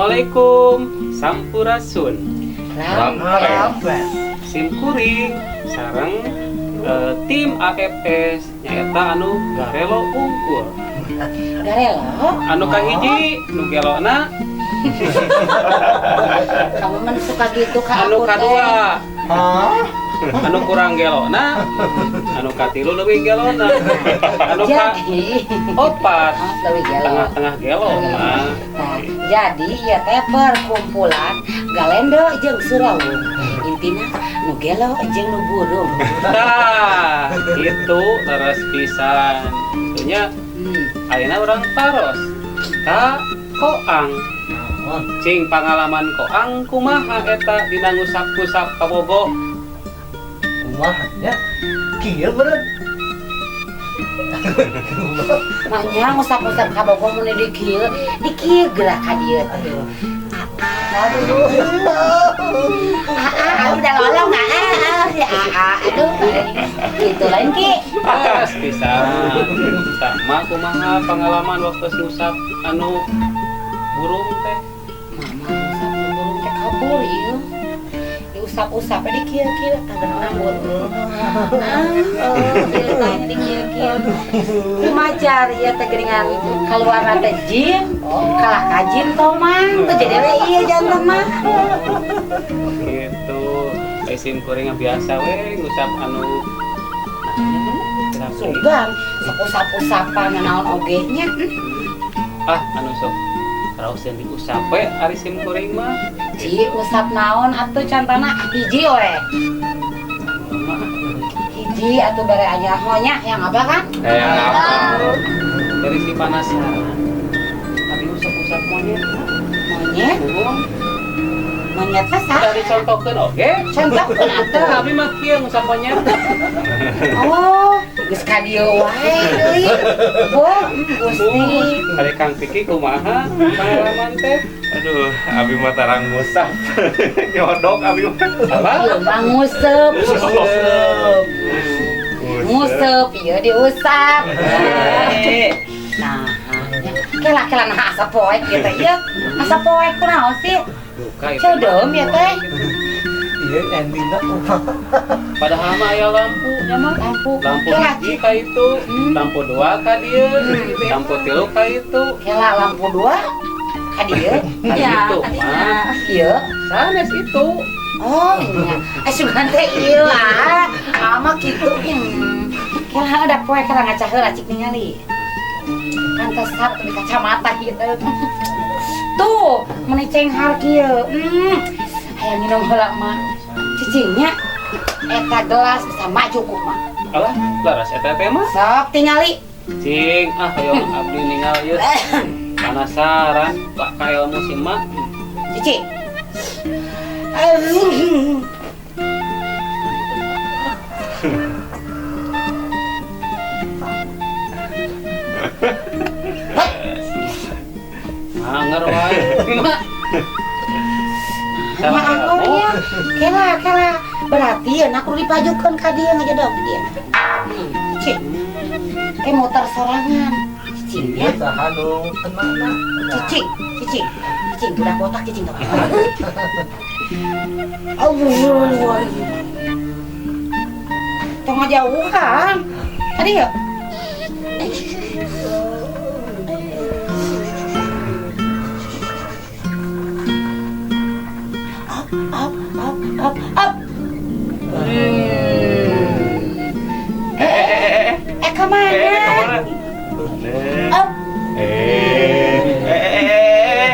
Assalamualaikum, Sampurasun. Rampes. Sim kuring sareng tim AFS nyaeta anu garelo ungkul. Garelo? Anu kahiji nu gelona. Kamu mah suka gitu ka anu aku teh. Kadua anu kurang gelona, anu katilu leuwih gelona, anu ka Jadi opat oh, leuwih gelo. Tengah-tengah gelo mah. Nah, jadi ieu teh perkumpulan galendo jeung surawung. Intina nu gelo jeung nu burung. Tah, itu leres pisan. Itunya ayeuna urang taros ka Koang. Cing pangalaman Koang kumaha eta dina ngusap-ngusap kabogoh? Kumaha nya? Kieu beureun. Maknya ngusap-ngusap kabogoh mun di kieu, di kieu gerak ka dieu teh. Aduh. Aa, udah lolong aa, si aa, aduh, gitu lain Ki. Leres pisan. Tah mah kumaha pangalaman waktu ngusap anu burung teh? Mama ngusap nu burung teh kabur ieu. Diusap-usap di kieu-kieu tagan rambut. Ah, kieu teh di kieu-kieu. Kumacar ieu teh geuningan kaluarna teh jin, kalah ka jin tomang tuh jadi we ieu janten mah. Gitu. Ai sim kuring mah biasa we ngusap anu nah, Sugan, sok usap-usapan naon oge nya. Ah, anu sok raoseun diusap we ari sim kuring mah. Ci, usap naon atuh cantana hiji we. Mah. Hiji atuh bare aya nya yang apa kan? Yang apa? Dari si penasaran. Abi usap-usap monyet. Monyet? Nuhun. Monyet teh sah? Udah dicontohkeun oge. Contohkeun atuh. Abi mah kieu ngusap monyet. Oh, geus ka dieu wae deui. Oh, Gusti. Ari Kang Piki kumaha pengalaman teh? Aduh, abi mah tarang ngusap. Nyodok abi mah. Apa? Ieu mah nguseup. Nguseup. Nguseup, ieu diusap. Nah, kela-kela nah asa poek gitu ieu. Asa poek kunaon sih? Duka itu. Ceudeum ya teh. Iya endingna kumaha? Padahal mah aya lampu nya mah. Lampu. Lampu Kela, hiji ka itu, lampu dua ka dieu, lampu tilu ka itu. Kela lampu dua ka dieu. Ka Ya, ditu kadinya. mah. Ieu. Sanes itu. Oh, nya. Sugan teh ieu ah. Ama kitu. Kela ada poe kela ngaca heula cik ningali. Pantesan tuh di kacamata gitu. Tuh, meni cenghar kieu. Hayang minum heula mah. Cicingnya eta gelas bisa maju kumaha. Alah, laras eta teh mah. Sok tingali. Cing, ah hoyong abdi ningal ieu. Penasaran Pak ka ilmu si mak. Cici. Anger wae. Mak. Ya Salah ilmu. angornya. Kela kela. Berarti ya nak kudu dipajukeun ka dieu ngajedog di dieu. Cici. Ke motor sorangan. Cicing Iya ya. saha nu kena? Cicing, cicing. Cicing budak botak cicing tuh. Allah. Tong ngajauhan. Tadi ya. Up, up, up, up, up. Eh, Eh, kemana? kemana? Up, Eh,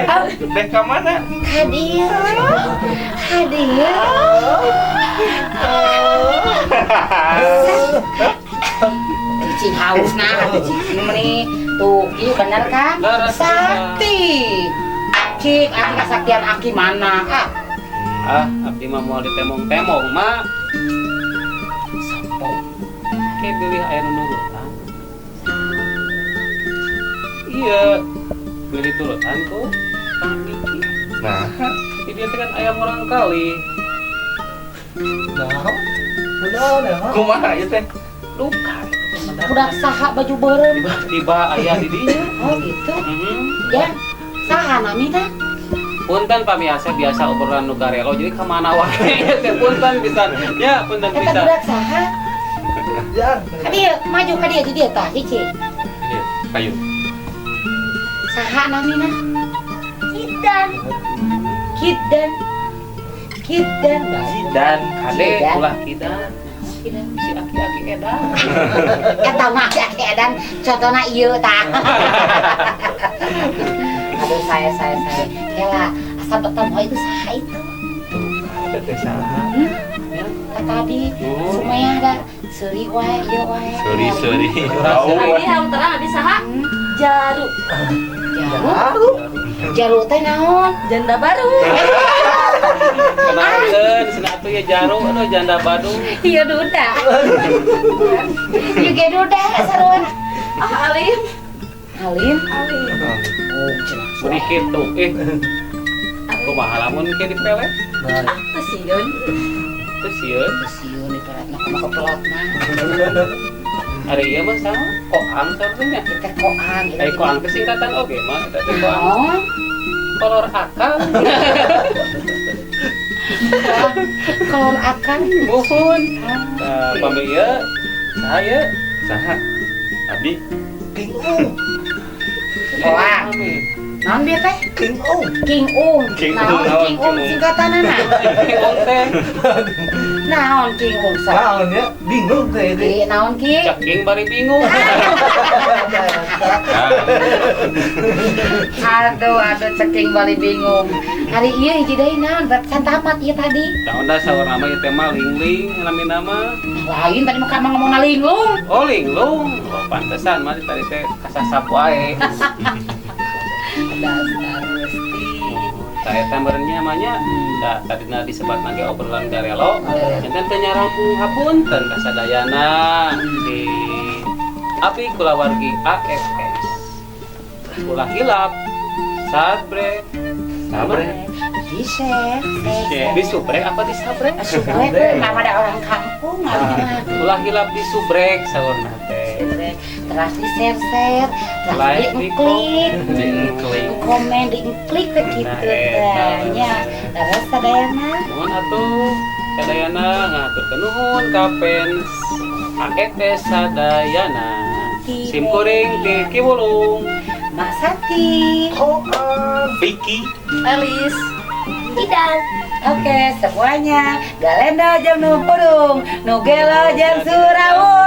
up. Deh ke mana? Hadir. Hadir. Cicing haus nah, cicing meni. Tuh, ieu bener kan? Leres. Sakti. Cik, aki kasaktian aki mana? Ah, Ah, abdi mah moal ditemong-temong, mak. sampo. Ke bilih aya nu nurutan. Iya, bilih turutan ku Kang Diki. Nah, Jadi dia teh kan aya murang kali. Nah, kunaon ya? kumaha ieu teh? Luka itu teh mendadak. Budak saha baju beureum. Tiba-tiba aya di dinya. Oh, gitu. Mhm. Ya, saha namina? Punten pamiarsa, biasa obrolan nu garelo jadi kemana wae teh, punten pisan. Ya, punten Eta pisan. Budak saha? Ya. Ka dieu, maju ka dieu, di dieu tah, hiji. Iya, kayu. Saha namina? Kidan. Kidan. Kidan. Dan Kade Kidan. ulah kidan. Kidan. Si aki-aki edan. Eta mah aki edan, contohna ieu tah. Aduh, saya. Kela, asa beton itu saha itu? Eta teh saha? Hmm? Tah tadi Oh. sumaya ada seuri wae ieu wae. Sorry, sorry. Tahu. Abi hayang terang abi saha? Hmm? Jaru. Jaru. Baru. Jaru teh naon? Janda baru. Kenalkeun cenah atuh ya jaru, aduh, janda Badung. Iya duda. Ieu ge duda sarua. Ah, Alim. Halim. Alim. Oh, cenah. Beri kitu eh. Kumaha lamun ke dipelet? Nah, Teu sieun. Teu sieun. Sieun dipeletna kumaha kepelotna. Ari ieu mah saha? Koang saurnya. Kita koang gitu. Ari koang teh singkatan oge mah eta teh koang. Naon? Kolor akang. Kolor akang. Muhun. Nah, pami ieu saha ieu? Saha? Abi. King Ung. Koang. Naon dia teh? King Ung. King Ung. King Naon Ung, naon King Ung King Ung? singkatanana? King Ung teh. Naon King Ung sok? Naon ya? Bingung teh ini. Ki naon ki? Ceking bari bingung. Ah, Aduh, aduh, ceking bali bingung. Hari ieu hiji deui naon? Can tamat ieu tadi. Tahun dah saur nama ieu teh mah Lingling namina mah. Lain tadi mah kamu ngomong linglung. Oh, linglung. Oh, pantesan mah tadi teh kasasap wae. Dasar mesti. Tah eta meureun nya mah nya da tadina disebat ge obrolan garelo. Enten teu nyarambung, hapunten kasadayana di Abi kulawargi AFS. Ulah hilap. Sabre. Sabre. Di share, Di-share. Di subrek apa di sabrek? Subrek, nama ada orang kampung, namanya. Ulah hilap di subrek saurna teh. Subrek, terus di share share, terus Like, di klik, di klik. Komen di klik ke gitu Nah, eta. nya. Terus sadayana. Nuhun atuh sadayana, ngaturkeun nuhun ka fans AFS sadayana. Sim kuring ti Kiwulung. Mak Sati. Koang. Vicky. Elis. Kidan. Oke, semuanya. Galendo jeung nu purung, nu gelo jeung surawung.